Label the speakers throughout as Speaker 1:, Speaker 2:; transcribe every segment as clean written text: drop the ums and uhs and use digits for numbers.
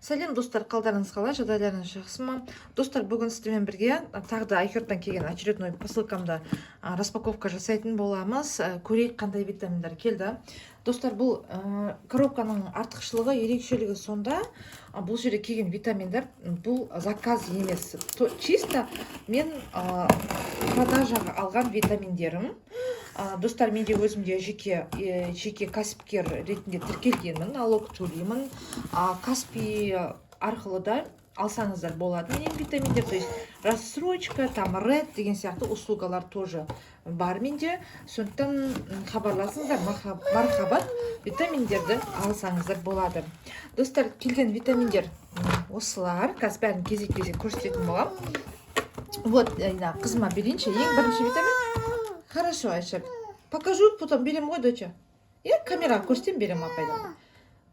Speaker 1: Сәлем, достар! Қалдарыңыз қалай, жағдайларыңыз жақсы ма? Достар, бүгін сіздермен бірге тағы да iHerb-тан келген очередной посылкамды распаковка жасайтын боламыз. Көрейік, қандай витаминдар келді. Достар, бұл коробканың артықшылығы, ерекшелігі сонда, бұл жерде келген витаминдар, бұл заказ емес. Чисто мен продажаға алған витаминдерім. Достар, мен де өзімде жеке кәсіпкер ретінде тіркелгенмін, налог төлеймін. Каспи арқылы да алсаңыздар болады менен витаминдер, то есть рассрочка, там ред деген сияқты услугалар тоже бар менде. Сондықтан хабарласыңыздар, мархабат, витаминдерді алсаңыздар болады. Достар, келген витаминдер осылар. Қазір бәрін кезек кезек көрсететін боламын. Вот, мына қызыма берейінші ең бірінші витамин. Хорошо, Айша, покажу, потом беремін ғой, доча. Иә, камераға көрсетемін, беремін апайдан,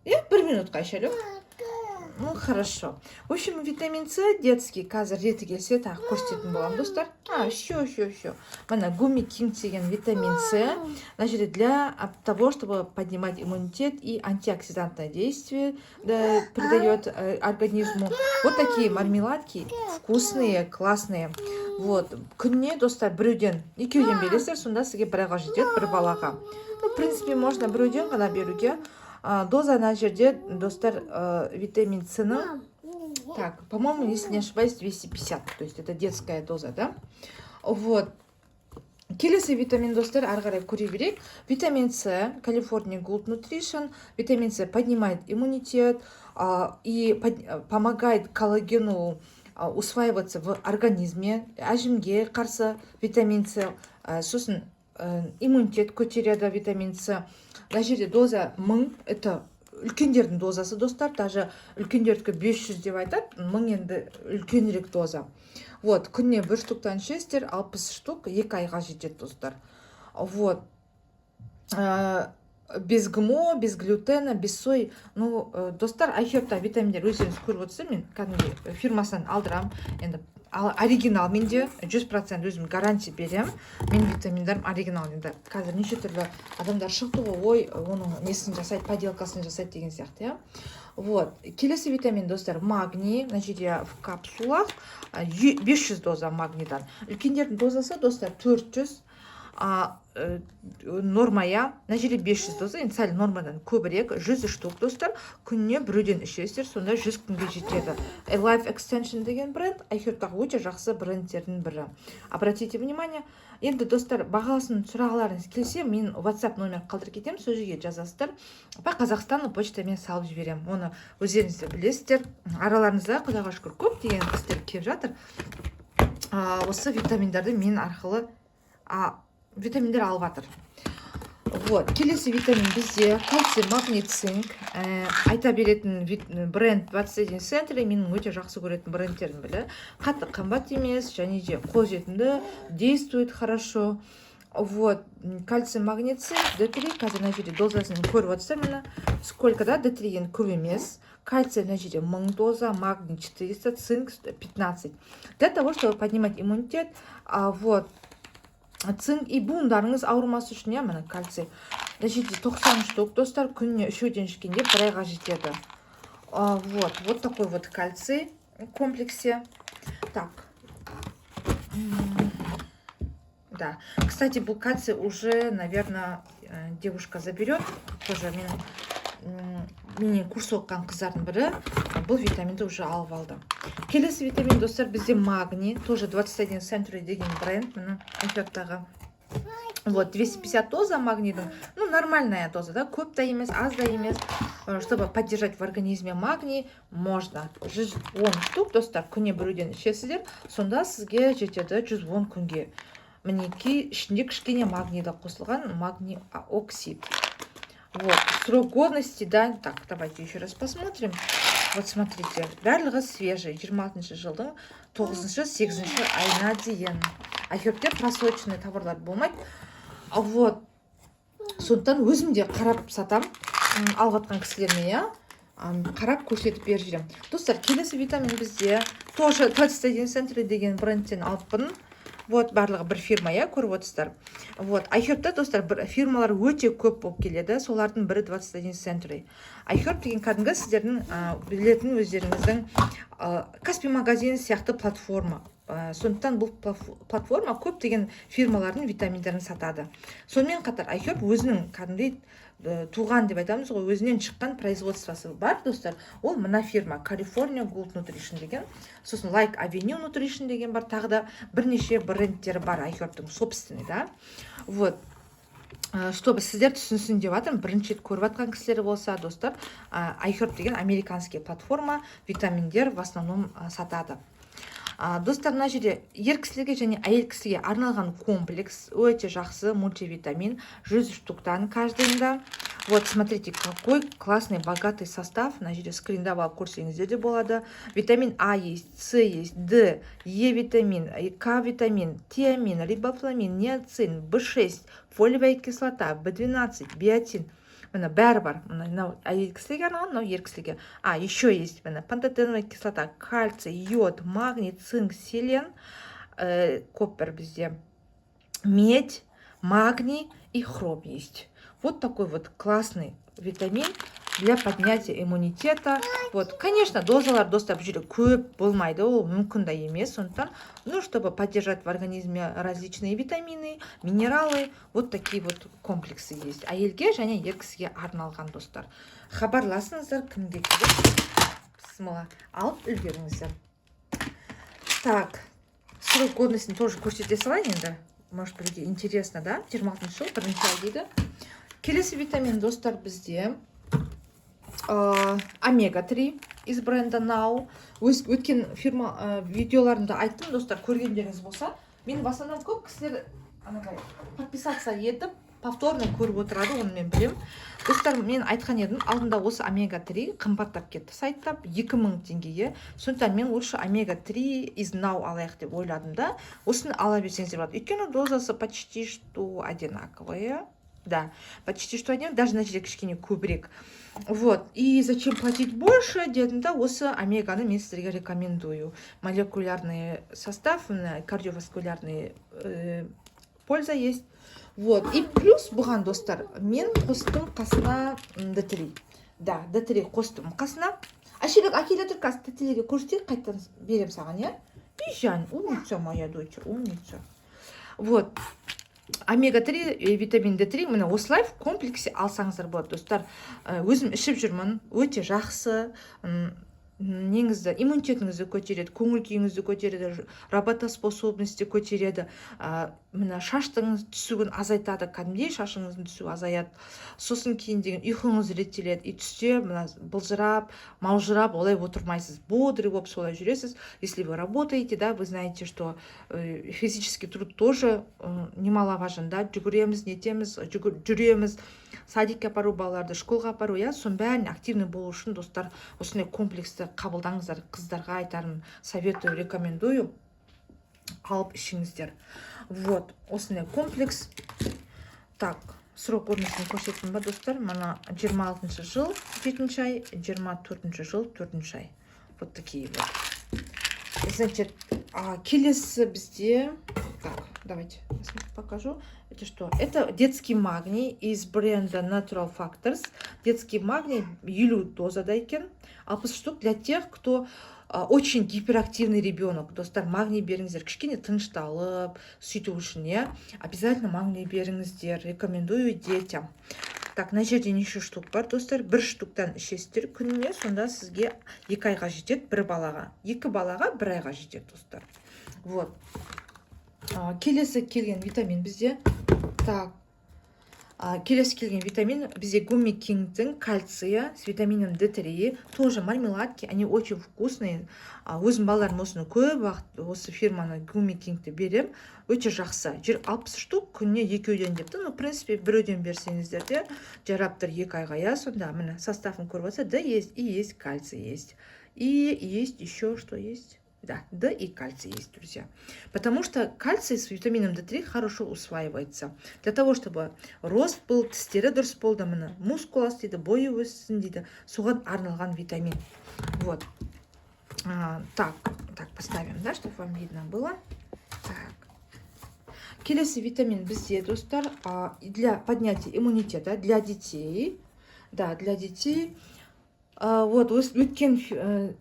Speaker 1: иә. Бір минутқа, Айшалю. Ну хорошо. В общем, витамин С детский, қазір реті келсе, тағы көрсететін боламын, достар. Все, все, все. Міне, Гуми Кинг деген витамин С. Мына жерде для того, чтобы поднимать иммунитет и антиоксидантное действие, да, придает организму. Вот такие мармеладки вкусные, классные. Вот, күніне, достар, біреуден, екеуден бересіздер, сонда сізге бір айға жетеді бір балаға. Ну, в принципе, можно біреуден ғана беруге. Доза ана жерде, достар, витамин С ның, так, по-моему, если не ошибаюсь, 250, то есть это детская доза, да. Вот. Келесі витамин, достар, ары қарай көре берейік. Витамин С, California Gold Nutrition. Витамин С поднимает иммунитет и помогает коллагену усваиваться в организме. Әжімге қарсы витамин С, сосын иммунитет көтереді витамин С. Мына жерде доза 1000, это үлкендердің дозасы, достар. Даже үлкендердікі 500 деп айтады, 1000 енді үлкенірек доза. Вот, күніне бір штуктан ішесіздер, 60 штук 2 айға жетеді, достар. Вот. Без ГМО, без глютена, без сой. Ну, достар, iHerb-та витаминдер өздеріңіз көріп отырсыздар, мен кәдімгідей фирмасынан алдырамын. Енді оригинал менде 100%, өзім гарантия беремін. Менің витаминдарым оригинал. Енді қазір неше түрлі адамдар шықты ғой, ой, оның несін жасайды, подделкасын жасайды деген сияқты, иә. Вот. Келесі витамин, достар, магний. Мына жерде в капсулах 500 доза магнийдан. Үлкендердің дозасы, достар, 400 норма, иә. Мына жерде 500 доза, енді сәл нормадан көбірек, 100 штук, достар. Күніне біреуден ішесіздер, сонда 100 күнге жетеді. Life Extension деген бренд, iHerb-тағы өте жақсы брендтердің бірі. Обратите внимание. Енді, достар, бағасын сұрағыларыңыз келсе, мен WhatsApp номер қалдырып кетемін, сол жерге жазасыздар. По Казахстану почтамен салып жіберемін. Оны өздеріңіз де білесіздер. Араларыңызда, құдайға шүкір, көптеген кісілер келіп жатыр. Осы витаминдарды мен арқылы витаминдер алып жатыр. Вот, келесі витамин бізде кальций, магний, цинк. Айта беретін бренд 21 Century, менің өте жақсы көретін брендтердің бірі. Қатты қымбат емес және де қолжетімді, действует хорошо. Вот, кальций, магний, цинк, D3. Қазір мына жерде дозасын көріп отырсыздар, міне. Сколько, да, D3 енді көп емес. Кальций мына жерде 1000 доза, магний 400, цинк 15. Для того, чтобы поднимать иммунитет, вот, цинк и буындарыңыз ауырмас үшін, иә. Міне, кальций мына жерде 90 штук, достар. Күніне үшеуден ішкенде бір айға жетеді. Вот, вот такой вот кальций в комплексе. Так. Да, кстати, бұл кальций уже, наверное, девушка заберет. Тоже менен курс оқыған қыздардың бірі бұл витаминді уже алып алды. Келесі витамин, достар, бізде магний, тоже 21 Century деген бренд, міне, iHerb-тағы. Вот, 250 доза магнийдің, ну, нормальная доза, да, көп та емес, аз да емес. Чтобы поддержать в организме магний, можно 110 штук, достар, күніне біреуден ішесіздер, сонда сізге жетеді 110 күнге. Мінекей, ішінде кішкене магний да қосылған, магний оксид. Вот, срок годности, да, так, давайте еще раз посмотрим. Вот, смотрите, барлығы свежий, 26 жылдың 9-8 айына дейін. iHerb-те просроченный товарлар болмайды. Вот, сондықтан өзім де қарап сатам, алып жатқан кісілеріме, иә, қарап көрсетіп беріп жүремін. Достар, келесі витамин бізде тоже 21 Century деген брендтен алыппын. Вот, барлығы бір фирма, иә, көріп отырсыздар. Вот, iHerb-та, достар, бір фирмалар өте көп болып келеді. Солардың бірі 21 Century. iHerb деген кәдімгі сіздердің білетін өздеріңіздің Каспи магазин сияқты платформа. Сондықтан бұл платформа көптеген фирмалардың витаминдерін сатады. Сонымен қатар iHerb өзінің кәдімгідей туған деп айтамыз ғой, өзінен шыққан производствосы бар, достар. Ол мына фирма California Gold Nutrition деген, сосын Lake Avenue Nutrition деген бар, тағы да бірнеше брендтері бар iHerb-тің собственный, да. Вот, чтобы сіздер түсінсін деп жатырмын, бірінші рет көріп жатқан кісілер болса, достар, iHerb деген американский платформа, витаминдер в основном сатады. Достар, мына жерде ер кісілерге және әйел кісіге арналған комплекс, өте жақсы мультивитамин, 100 штуктан каждыйында. Вот, смотрите, какой классный, богатый состав. Мына жерде скриндап алып көрсеңіздер де болады. Витамин А есть, С есть, Д, Е витамин, К витамин, тиамин, рибофлавин, ниацин, В6, фолиевая кислота, В12, биотин. Міне, бәрі бар. Мына, мынау әйел кісілерге арналған, мынау ер кісілерге. А еще есть, міне, пантотеновая кислота, кальций, йод, магний, цинк, селен, коппер бізде, медь, магний и хром есть. Вот такой вот классный витамин для поднятия иммунитета. Вот, конечно, дозалар, достар, бұл жерде көп болмайды, ол мүмкін да емес. Сондықтан, ну, чтобы поддержать в организме различные витамины, минералы, вот такие вот комплексы есть. Әйелге және ер кісіге арналған, достар. Хабарласыңыздар, кімге керек, бісміллә, алып үлгеріңіздер. Так, срок годностін тоже көрсете салайын енді. Может, біреуге интересно, да? 26 жыл, бірінші ай дейді. Келесі витамин, достар, бізде омега-3 из бренда Now. Өткен фирма видеоларымда айттым, достар, көргендеріңіз болса. Мен в основном көп кісілер анадай подписаться етіп, повторно көріп отырады, оны мен білемін. Достар, мен айтқан едім алдында, осы омега-3 қымбаттап кетті сайтта 2000 теңгеге. Сондықтан мен лучше омега-3 из Now алайық деп ойладым да, осыны ала берсеңіздер болады. Өйткені дозасы почти что одинаковая. Да, почти что один, даже мына жерде кішкене көбірек. Вот, и зачем платить больше дедім да, осы омеганы мен сіздерге рекомендую. Молекулярный состав, мына кардиоваскулярный польза есть. Вот, и плюс бұған, достар, мен қостым қасына Д3. Да, Д3 қостым қасына. Әшелек, әкеле тұр, қазір тәтелерге көрсетейік, қайтадан беремін саған, иә? Бижан, умница моя дочь, умница. Вот, омега-3, витамин Д3, міне, осылай в комплексе алсаңыздар болады, достар. Өзім ішіп жүрмін, өте жақсы. Неңізді, иммунитетіңізді көтереді, көңіл күйіңізді көтереді, работоспособностьті көтереді. Міне, шаштың түсуін азайтады, кәдімгідей шашыңыздың түсуі азаяды. Сосын кейін деген ұйқыңыз реттеледі, и түсте мына былжырап, маужырап олай отырмайсыз, бодрый болып солай жүресіз. Если вы работаете, да, вы знаете, что физический труд тоже немаловажен, да, жүгіреміз, нетеміз, жүреміз, садикке апару балаларды, школға апару, иә, соның бәріне активный болу үшін, достар, осындай комплексті қабылдаңыздар. Қыздарға айтарым, советую, рекомендую, алып ішіңіздер. Вот осындай комплекс. Так, срок годностін көрсеттім ба, достар? Мына 26 жыл жетінші ай, 24 жыл төртінші ай. Вот такие вот. Значит, келесі бізде, так, давайте покажу. Это что? Это детский магний из бренда Natural Factors. Детский магний 50 дозада екен, 60 штук, для тех, кто очень гиперактивный ребенок. Достар, магний беріңіздер, кішкене тынышталып сөйту үшін, иә, обязательно магний беріңіздер, рекомендую детям. Так, мына жерде неше штук бар, достар? Бір штуктан ішесіздер күніне, сонда сізге 2 айға жетеді бір балаға, екі балаға бір айға жетеді, достар. Вот. Келесі келген витамин бізде, так, келесі келген витамин бізде Гумми Кингтің кальция с витамином D3, тоже мармеладки, они очень вкусные. Өзім балаларым осыны көп уақыт, осы фирманы, Гумми Кингті берем, өте жақсы. 60 штук, күніне екеуден депті. Ну, в принципе, біреуден берсеңіздер де жарап тұр 2 айға, иә. Сонда, міне, составын көріп отырсыз, Д есть и есть кальций есть и есть еще что есть. Да, Д и кальций есть, друзья. Потому что кальций с витамином D3 хорошо усваивается. Для того, чтобы рост был, тістері дұрыс болды, міне, мускуласы дейді, бойы өссін дейді. Соған арналған витамин. Вот. Так, так, поставим, да, чтобы вам видно было. Так. Келесі витамин бізде, достар, для поднятия иммунитета для детей, да, для детей. Вот өткен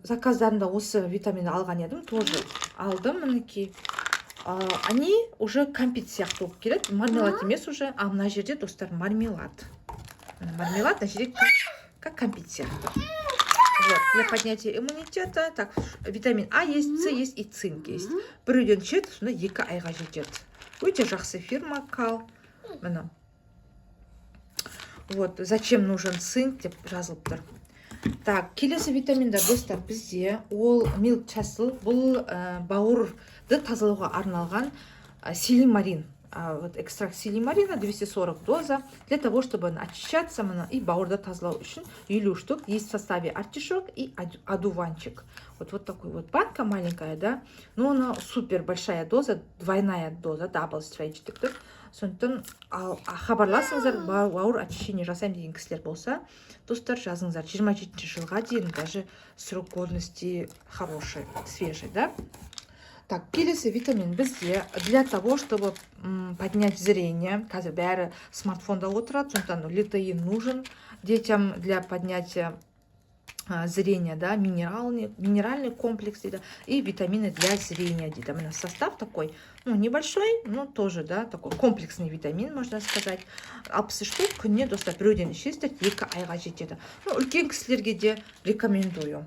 Speaker 1: заказдарымда осы витаминді алған едім, тоже алдым, мінекей. Они уже кәмпит сияқты болып келеді, мармелад емес уже. А мына жерде, достар, мармелад. Міне, мармелад, мына жерде как кәмпит сияқты. Вот, для поднятия иммунитета. Так, витамин А есть, С есть и цинк есть. Біреуден ішеді, сонда 2 айға жетеді. Өте жақсы фирма Кал. Міне. Вот, «Зачем нужен цинк?» деп жазылып тұр. Так, келесі витаминдар, достар, бізде ол Milk Thistle. Бұл бауырды тазалауға арналған силимарин. Вот экстракт силимарина, 240 доза, для того, чтобы очищаться, мына, и бауырды тазалау үшін 50 штук. Есть в составе артишок и одуванчик. Вот такой вот банка маленькая, да, но она супер большая доза, двойная доза, double strength деп тұр. Сондықтан ал, хабарласыңыздар, бауыр очищение жасаймын деген кісілер болса, достар, жазыңыздар. 27 жылға дейін даже срок годности хороший, свежий, да. Так, келесі витамин бізде для того, чтобы поднять зрение. Қазір бәрі смартфонда отырады, сондықтан лютеин нужен детям для поднятия зрения, да, минеральный комплекс дейді и витамины для зрения дейді. Міне, состав такой, ну, небольшой, но тоже, да, такой комплексный витамин, можно сказать. 60 штук, күніне, достар, біреуден ішесіздер, 2 айға жетеді. Ну, үлкен кісілерге де рекомендую.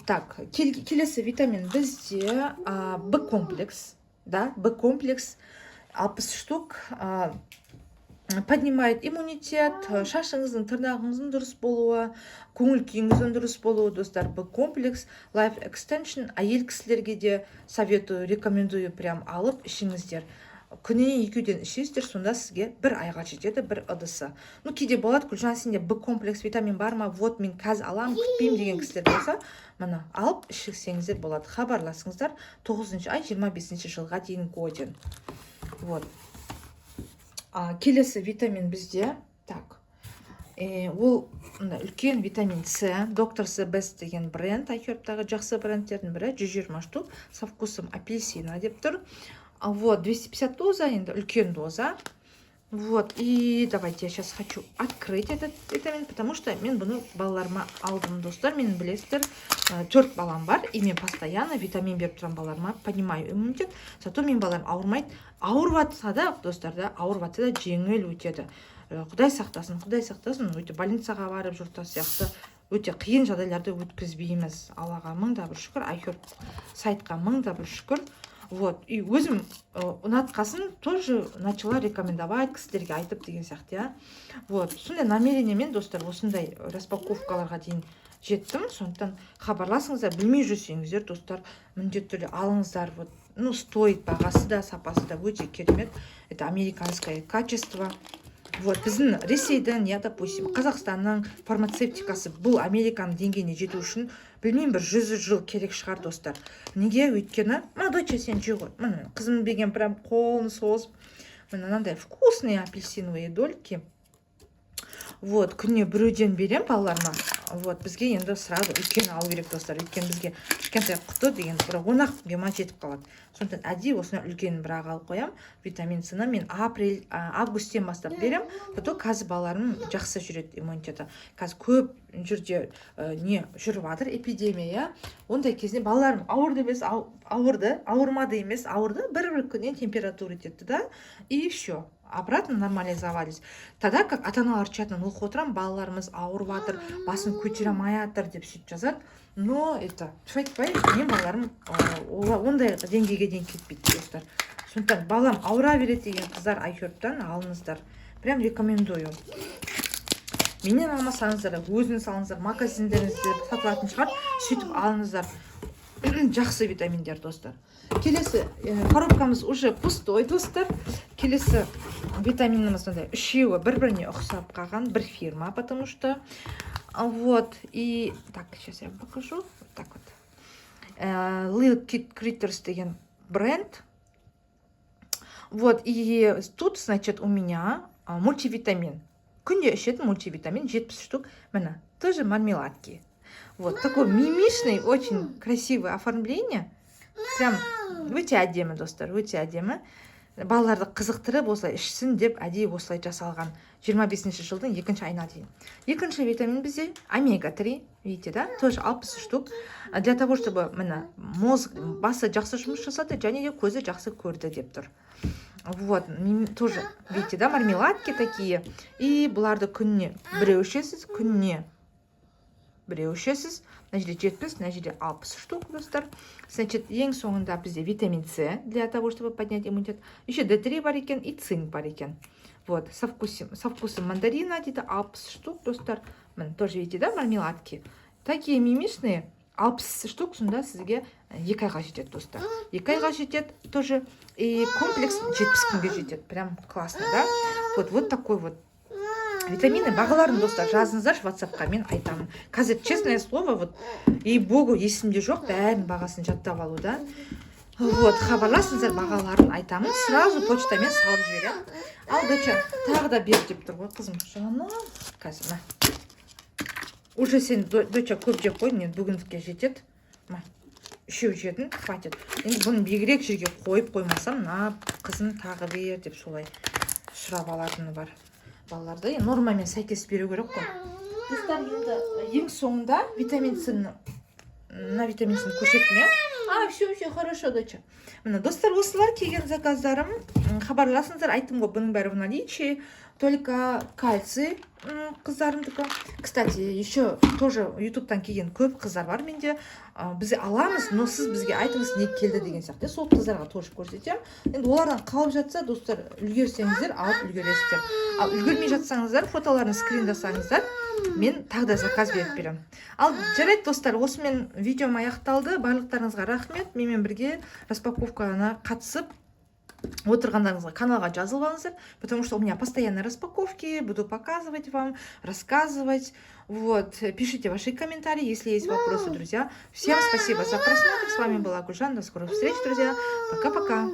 Speaker 1: Так, келесі витамин бізде Б комплекс, да, Б комплекс, 60 штук, поднимает иммунитет, шашыңыздың, тырнағыңыздың дұрыс болуы, көңіл күйіңіздің дұрыс болуы, достар, Б комплекс, Life Extension, әйел кісілерге де советую, рекомендую, прям алып ішіңіздер. Күніне екеуден ішесіздер, сонда сізге бір айға жетеді бір ыдысы. Ну, кейде болады: «Гүлжан, сенде Б комплекс витамин бар ма? Вот мен қазір аламын, күтпеймін», — деген кісілер болса, міне, алып ішсеңіздер болады. Хабарласыңыздар, тоғызыншы ай 25-жылға дейін годен. Вот. Келесі витамин бізде, так, ол мына үлкен витамин С, Doctor's Best деген бренд, iHerb-тағы жақсы брендтердің бірі, 120 штук, со вкусом апельсина деп тұр. Вот, 250 доза, енді үлкен доза. Вот, и давайте я сейчас хочу открыть этот витамин, потому что мен бұны балаларыма алдым, достар. Мен, білесіздер, төрт балам бар, и мен постоянно витамин беріп тұрамын балаларыма, поднимаю иммунитет, зато менің балаларым ауырмайды. Ауырып жатса да, достар, да, ауырып жатса да, жеңіл өтеді. Құдай сақтасын, құдай сақтасын, өте больницаға барып жұрттар сияқты өте қиын жағдайларды өткізбейміз. Аллаға мың да бір шүкір, iHerb сайтқа мың да бір шүкір. Вот, и өзім ұнатқасын тоже начала рекомендовать, кісілерге айтып деген сияқты, иә. Вот, сондай намерениемен, достар, осындай распаковкаларға дейін жеттім. Сондықтан хабарласыңыздар, білмей жүрсеңіздер, достар, міндетті түрде алыңыздар. Вот, ну, стоит, бағасы да, сапасы да өте керемет. Это американское качество. Вот, біздің Ресейдің, я, допустим, Қазақстанның фармацевтикасы бұл Американың деңгейіне жету үшін, білмеймін, бір 100 жыл керек шығар, достар. Неге? Өйткені мына, доча, сен жей ғой. Міне, қызым берген, прям қолын созып. Міне, мынандай вкусные апельсиновые дольки. Вот, күніне біреуден беремін балаларыма. Вот, бізге енді сразу үлкен алу керек, достар, өйткені бізге кішкентай құты деген бір 10 ақ күнге ма жетіп қалады. Сондықтан әдейі осындай үлкенін бірақ алып қоямын. Витамин С ны мен апрель, августтен бастап беремін, зато қазір балаларым жақсы жүреді иммунитеті. Қазір көп жерде не жүріп жатыр, эпидемия, иә. Ондай кезінде балаларым ауырды емес, ауырды, ауырмады емес, ауырды, бір бір күннен температура кетті да, и все, обратно нормализовались. Тогда как ата аналар чатынан оқып отырамын: «Балаларымыз ауырып жатыр, басын көтере алмай жатыр», — деп сөйтіп жазады. Но это айтпай, менің балаларым ондай деңгейге дейін кетпейді, достар. Сондықтан балам ауыра береді деген қыздар, iHerb-тан алыңыздар, прям рекомендую. Менен алмасаңыздар да, өзіңіз алыңыздар, магазиндеріңізде сатылатын шығар, сөйтіп алыңыздар. Жақсы витаминдер, достар. Келесі коробкамыз уже пустой, достар. Келесі витаминіміз мындай, үшеуі бір біріне ұқсап қалған, бір фирма, потому что. Вот, и так, сейчас я вам покажу. Вот так вот. Lil Kit Critters деген бренд. Вот, и тут, значит, у меня мультивитамин, күнде ішетін мультивитамин, 70 штук. Міне, тоже мармеладки. Вот такой мимишный, очень красивое оформление. Прям өте әдемі, достар, өте әдемі. Балаларды қызықтырып, осылай ішсін деп әдейі осылай жасалған. 25 жылдың екінші айына дейін. Екінші витамин бізде омега 3, видите, да, тоже 60 штук. Для того чтобы, міне, мозг, басы жақсы жұмыс жасады және де көзі жақсы көрді деп тұр. Вот тоже, видите, да, мармеладки такие. И бұларды күніне біреу ішесіз, күніне біреу ішесіз. Мына жерде 70, мына жерде 60 штук, достар. Значит, ең соңында бізде витамин С, для того чтобы поднять иммунитет. Еще D3 бар екен и цинк бар екен. Вот, со вкусом мандарина дейді, 60 штук, достар. Міне, тоже, видите, да, мармеладки такие мимишные. 60 штук сонда сізге 2 айға жетеді, достар, 2 айға жетеді тоже. И комплекс 70 күнге жетеді. Прям классно, да? Вот, вот такой вот витамины. Бағаларын, достар, жазыңыздаршы Ватсапқа, мен айтамын. Қазір, честное слово, вот ей богу, есімде жоқ бәрінің бағасын жаттап алу, да. Вот, хабарласыңыздар, бағаларын айтамын, сразу почтамен салып жіберемін. Ал, доча, тағы да бер деп тұр ғой қызым. Жаным, қазір, мә. Уже сен, доча, көп жеп қойдың, енді бүгіндікке жетеді. Мә, үшеу жедің, хватит. Енді бұны биігірек жерге қойып қоймасам, мына қызым тағы бер деп солай сұрап алатыны бар. Балаларды енді нормамен сәйкес беру керек қой, достар. Енді ең соңында витамин С, мына витамин С көрсеттім, иә. А, все, все хорошо, доча. Міне, достар, осылар келген заказдарым. Хабарласыңыздар, айттым ғой, бұның бәрі в наличии, только кальций қыздарымдікі. Кстати, еще тоже Ютубтан келген көп қыздар бар менде. Біз аламыз, но сіз бізге айтыңыз, не келді деген сияқты. Сол қыздарға тоже көрсетемін. Енді олардан қалып жатса, достар, үлгерсеңіздер, алып үлгересіздер. Ал үлгермей жатсаңыздар, фотоларын скриндасаңыздар, мен тағы да заказ беріп беремін. Ал жарайды, достар, осымен видеом аяқталды. Барлықтарыңызға рахмет менімен бірге распаковканы қатысып отырғандарыңызға. Каналға жазылып алыңыздар, потому что у меня постоянно распаковки, буду показывать вам, рассказывать. Вот, пишите ваши комментарии, если есть вопросы, друзья. Всем спасибо за просмотр. С вами была Гульжан. До скорых встреч, друзья. Пока-пока.